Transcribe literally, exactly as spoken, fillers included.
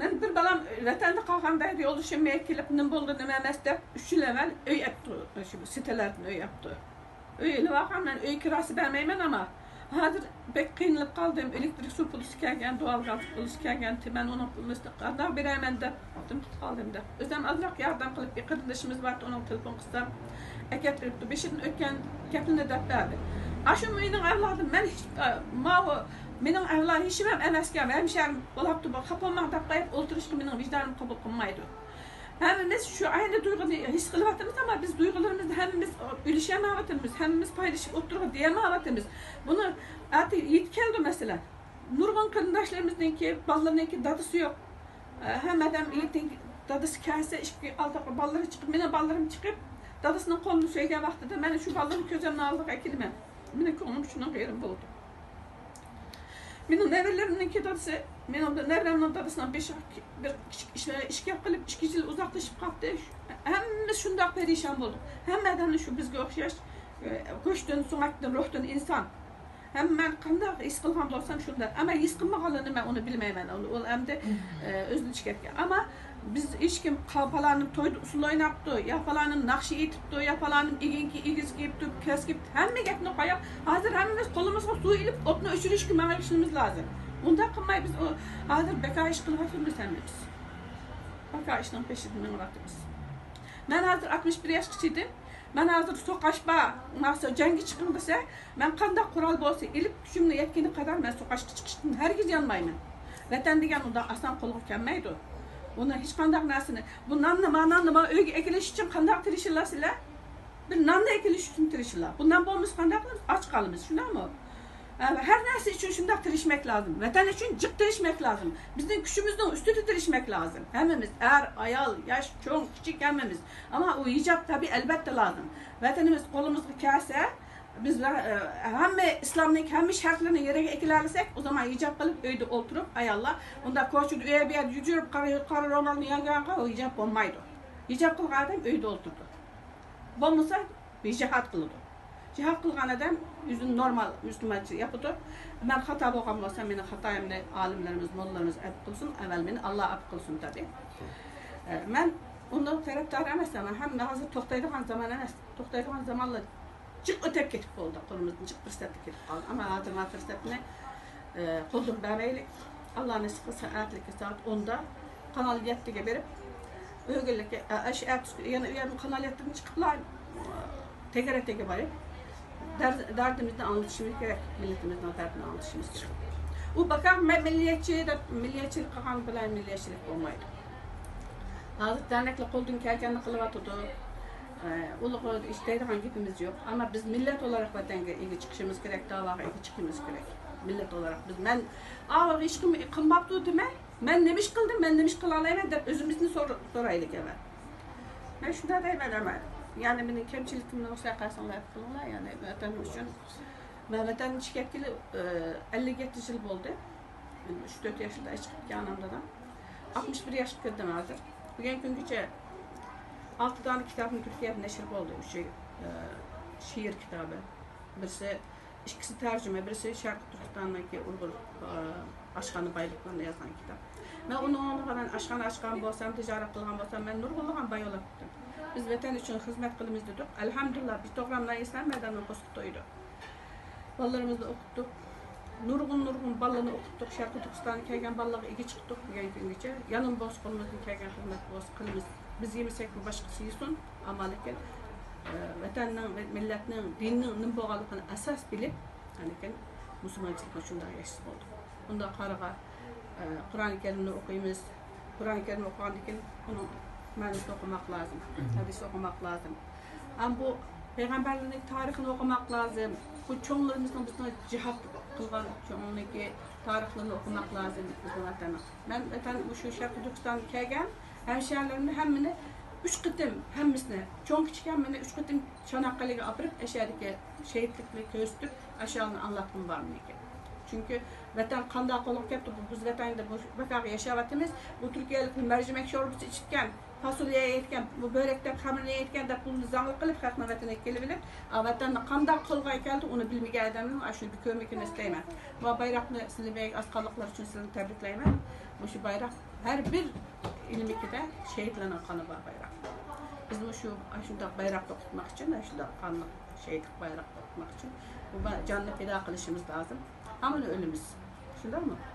مەن بىر بالام ۋەتەندە قالغاندا، يولدىشىم مېنى كېلىپ، نېمە بولدى، نېمە ئەمەس دەپ، ئۈچ يىل ئەۋۋەل ئۆي ئەپتۇ، شۇ سىتىلەردىن ئۆي ئەپتۇ. ئۆي ئېلىۋالغان، مەن ئۆي كىراسى بەرمەيمەن، ئەمما ھازىر بەك قىينىلىپ قالدىم. ئېلېكتىرىك سۇ پۇلىسى كەلگەن، دۇئال گاز پۇلىسى كەلگەن، مەن ئۇنىڭ پۇلىنى قانداق بېرەرمەن دەپ، تىمتىت قالدىم دەپ. ئۆزۈم ئازراق ياردەم قىلىپ، بىر قېرىندىشىمىز بار، ئۇنىڭ تېلېفون قىلسام، ئەكەپ بېرىپتۇ. بېشىدىن ئۆتكەن گەپنى دەپ بەردى. ئاشۇ مېنىڭ ئەۋلادىم، مەن ھېچ، ماۋۇ مېنىڭ ئەۋلا-، ھېچىمەم ئەمەسكەن، ھەمشەرىم بولاپتۇ، بۇ خاپا بولماڭ دەپ قويۇپ ئولتۇرۇشقا مېنىڭ ۋىجدانىم قوبۇل قىلمايدۇ. ھەممىمىز شۇ ئەينى تۇيغۇنى ھېس قىلىۋاتىمىز، ئەمما بىز تۇيغۇلىرىمىزنى ھەممىمىز ئۆلۈشەلمەيۋاتىمىز، ھەممىمىز پايلىشىپ ئوتتۇرىغا دېيەلمەيۋاتىمىز. بۇنى ئەتە يېتىپ كەلدى مەسىلە. نۇرغۇن قېرىنداشلىرىمىزنىڭكى، بالىلىرىنىڭكى دادىسى يوق. ھەممە ئادەم يېتىم، دادىسى كەلسە، ئىككى، ئالتە بالىلىرى چىقىپ، مېنىڭ بالىلىرىم چىقىپ، دادىسىنىڭ قولىنى سۆيگەن ۋاقتىدا مەن شۇ بالىلىرىمنى كۆز ئالدىمغا ئەكېلىمەن. مېنىڭ كۆڭلۈم شۇنىڭغا يېرىم بولدى. مېنىڭ نەۋرىلىرىمنىڭكى دادىسى، مېنىڭ نەۋرەمنىڭ دادىسىنىڭ بېشىغا بىر كىچىك ئىش، ئىش كەپ قېلىپ، ئىككى يىل ئۇزاقلىشىپ قاپتۇ. ھەممىمىز شۇنداق پەرىشان بولدۇق. ھەممە ئادەمنى شۇ بىزگە ئوخشاش، ئە، گۆشتىن، سۆڭەكتىن، روھتىن ئىنسان. ھەم مەن قانداق ھېس قىلغان بولسام شۇنداق. ئەمما ھېس قىلمىغانلىرىنى مەن ئۇنى بىلمەيمەن. ئۇ، ئۇ ئەمدى، ئە، ئۆزىنى چىقىرىپ كەتكەن. ئەمما بىز ھېچكىم قا-، پالانىم تويدا ئۇسسۇل ئويناپتۇ، يا پالانىم ناخشا ئېيتىپتۇ، يا پالانىم ئىگىنكى ئىگىسى كېلىپتۇ، كەس كېلىپتۇ. ھەممە گەپنى قويۇپ، ھازىر ھەممىمىز قولىمىزغا سۇ ئېلىپ، ئوتنى ئۆچۈرۈشكە مېڭىشىمىز لازىم. ئۇنداق قىلماي بىز ئۇ، ھازىر بىكار ئىش قىلىۋاتىمىز ھەممىمىز. بىكار ئىشنىڭ پېشىدىن مېڭىۋاتىمىز. مەن ھازىر ئاتمىش بىر ياشقا چىدىم. مەن ھازىر سوقاش بار، ماڭا جەڭگە چىقىڭ دېسە، مەن قانداق قورال بولسا ئېلىپ، كۈچۈمنىڭ يەتكىنى قەدەر مەن سوقاشقا چىقىشتىن ھەرگىز يانمايمەن. ۋەتەن دېگەن ئۇنداق ئاسان قولغا كەلمەيدۇ. ئۇنى ھېچقانداق نەرسىنى، بۇ ناننى، ما ناننى ما ئۆيگە ئەكېلىش ئۈچۈن قانداق تىرىشىلا سىلەر؟ بىر ناننى ئەكېلىش ئۈچۈن تىرىشىلا. بۇ نان بولمىسا قانداق قىلىمىز؟ ئاچ قالىمىز، شۇنداقمۇ؟ ھە، ھەر نەرسە ئۈچۈن شۇنداق تىرىشمەك لازىم. ۋەتەن ئۈچۈن جىق تىرىشمەك لازىم. بىزنىڭ كۈچىمىزنىڭ ئۈستىدە تىرىشمەك لازىم. ھەممىمىز، ئەر، ئايال، ياش، چوڭ، كىچىك ھەممىمىز. ئەمما ئۇ ھىجاب تەبىئىي، ئەلۋەتتە لازىم. ۋەتىنىمىز قولىمىزغا كەلسە، بىز، ئە، ھەممە ئىسلامنىڭ ھەممە شەرتلىرىنى يەرگە ئەكېلەلىسەك، ئۇ زامان ھىجاب قىلىپ ئۆيدە ئولتۇرۇپ، ئاياللار ئۇنداق كوچىدا ئۇ يەر بۇ يەردە يۈگۈرۈپ، قارا، قارا رومالنى يانغانغا ئۇ ھىجاب بولمايدۇ. ھىجاب قىلغان ئادەم ئۆيدە ئولتۇرىدۇ. بولمىسا، بىجىھاد قىلىدۇ. جىھاد قىلغان ئادەم ئۆزىنى نورمال مۇسۇلمانچە ياپىدۇ. مەن خاتا بولغان بولسام، مېنىڭ خاتايىمنى ئالىملىرىمىز، موللىلىرىمىز ئەپۇ قىلسۇن، ئەۋۋەل مېنى ئاللا ئەپۇ قىلسۇن تەبىئىي. ئە، مەن ئۇنىڭ تەرەپدارى ئەمەس، ئەمما ھەم ھازىر توختايدىغان زامان ئەمەس. توختايدىغان زامانلار جىق ئۆتۈپ كېتىپ بولدى، قولىمىزدىن جىق پۇرسەتلەر كېتىپ قالدى. ئەمما ھازىر ما پۇرسەتنى، ئە، قولدىن بەرمەيلى. ئاللا نېسىپ قىلسا، ئەتىلىكى سائەت ئوندا قانال يەتتىگە بېرىپ، ئۆگۈنلۈككە، ئە، ئەش-، ئەتىسى يەنە ئۇ يەردىن قانال يەتتىدىن چىقىپلا، ئە، تەگرەتەگە بېرىپ، دەر-، دەردىمىزنى ئاڭلىتىشىمىز كېرەك، مىللىتىمىزنىڭ دەردىنى ئاڭلىتىشىمىز كېرەك. ئۇ بەكار مەن مىللىيەتچى دەپ، مىللىيەتچىلىك قىلغان بىلەن مىللىيەتچىلىك بولمايدۇ. ھازىر دەرنەكلەر قولدىن كەلگەننى قىلىۋاتىدۇ. ئە، ئۇلارغا ھېچ دەيدىغان گېپىمىز يوق. ئەمما بىز مىللەت ئولاراق ۋەتەنگە ئىگە چىقىشىمىز كېرەك، داۋاغا ئىگە چىقىشىمىز كېرەك. مىللەت ئولاراق بىز، مەن ئاۋۇ ھېچكىم قىلماپتۇ دېمەي، مەن نېمە ئىش قىلدىم، مەن نېمە ئىش قىلالايمەن دەپ ئۆزىمىزنى سور-، سورايلى ئەمەل. مەن شۇنداق دەيمەن ئەمەل. يەنى مېنىڭ كەمچىلىكىمنى رۇخسەت قىلساڭلار قىلىڭلار. يەنى ۋەتەن ئۈچۈن. مەن ۋەتەندىن چىقىپ كەتكىلى، ئە، ئەللىك يەتتە يىل بولدى. ئۈچ تۆت ياشلىرىدا چىقىپ كەتكەن ئانام دادام. ئاتمىش بىر ياشقا كىردىم ھازىر. بۈگۈنكى كۈنگىچە ئالتە دانە كىتابىم تۈركىيەدە نەشر بولدى. ئۈچى، ئە، شېئىر كىتابى. بىرسى، ئىككىسى تەرجىمە، بىرسى شەرقىي تۈركىستاننىڭكى ئۇيغۇر، ئە، ئاشخانا بايلىقلىرىنى يازغان كىتاب. مەن ئۇنىڭغا مەن ئاشخانا ئاچقان بولسام، تىجارەت قىلغان بولسام، مەن نۇرغۇنلىغان باي بولاتتىم. بىز ۋەتەن ئۈچۈن خىزمەت قىلىمىز دېدۇق. ئەلھەمدۇلىللا، بىر توغرام نان يېسەم، مەدەمنىڭ قورسىقى تويدى. بالىلىرىمىزنى ئوقۇتتۇق. نۇرغۇن، نۇرغۇن بالىلارنى ئوقۇتتۇق. شەرقىي تۈركىستانغا كەلگەن بالىلارغا ئىگە چىقتۇق بۈگۈنكى كۈنگىچە. يەنىمۇ بولسا قولىمىزدىن كەلگەن خىزمەت بولسا قىلىمىز. بىز يېمىسەكمۇ باشقىسى يېسۇن. ئەمما لېكىن، ئە، ۋەتەننىڭ، مىللەتنىڭ، دىننىڭ نېمە بولغانلىقىنى ئاساس بىلىپ، لېكىن مۇسۇلمانچىلىقنى شۇنداق ياشىسا بولدى. ئۇنداق قارىغا، ئە، قۇرئان كەرىمنى ئوقۇيمىز. قۇرئان كەرىمنى ئوقۇغاندىن كېيىن ئۇنىڭ مەنىسىنى ئوقۇماق لازىم. ھەدىسنى ئوقۇماق لازىم. ھەم بۇ پەيغەمبەرلەرنىڭ تارىخىنى ئوقۇماق لازىم. بۇ چوڭلىرىمىزنىڭ بىزنىڭ جىھاد قىلغان چوڭلىرىنىڭكى تارىخلىرىنى ئوقۇماق لازىم بىزنىڭ ۋەتەننىڭ. مەن ۋەتەن مۇشۇ شەرقىي تۈركىستانغا كەلگەن ھەمشەھەرلىرىمنى ھەممىنى ئۈچ قېتىم، ھەممىسىنى، چوڭ كىچىك ھەممىنى ئۈچ قېتىم چاناققەلىگە ئاپىرىپ، ئەشەدىكى شېھىتلىكنى كۆرسىتىپ، ئاشۇ ھالنى ئاڭلاتقۇم بار مېنىڭكى. چۈنكى ۋەتەن قانداق قولغا كەپتۇ، بۇ بىز ۋەتەندە بۇ بەكاغا ياشاۋاتىمىز. بۇ تۈركىيەلىكلەر مەرجىمەك شورپىسى ئىچىپكەن، فاسوليە يەيدىكەن، بۇ بۆرەك دەپ خەمىرنى يەيدىكەن دەپ پۇلنى زاڭلىق قىلىپ، خەقنىڭ ۋەتىنىگە كېلىۋېلىپ، ئا، ۋەتەننى قانداق قولغا كەلدى، ئۇنى بىلمىگەن ئادەمنىڭ ئاشۇنى بىر كۆرمىكىنى ئىستەيمەن. مانا بايراقنى سىلى بەرگەن ئاسقانلىقلار ئۈچۈن سىلىنى تەبرىكلەيمەن. مۇشۇ بايراق ھەر بىر ئىلمىكىدە شېھىتلەرنىڭ قانى بار بايراق. بىز مۇشۇ ئاشۇنداق بايراق توختاتماق ئۈچۈن، ئاشۇنداق قانلىق شېھىتلىك بايراق توختاتماق ئۈچۈن بۇ با-، جاننى پىدا قىلىشىمىز لازىم. ھامان ئۆلىمىز. شۇنداقمۇ؟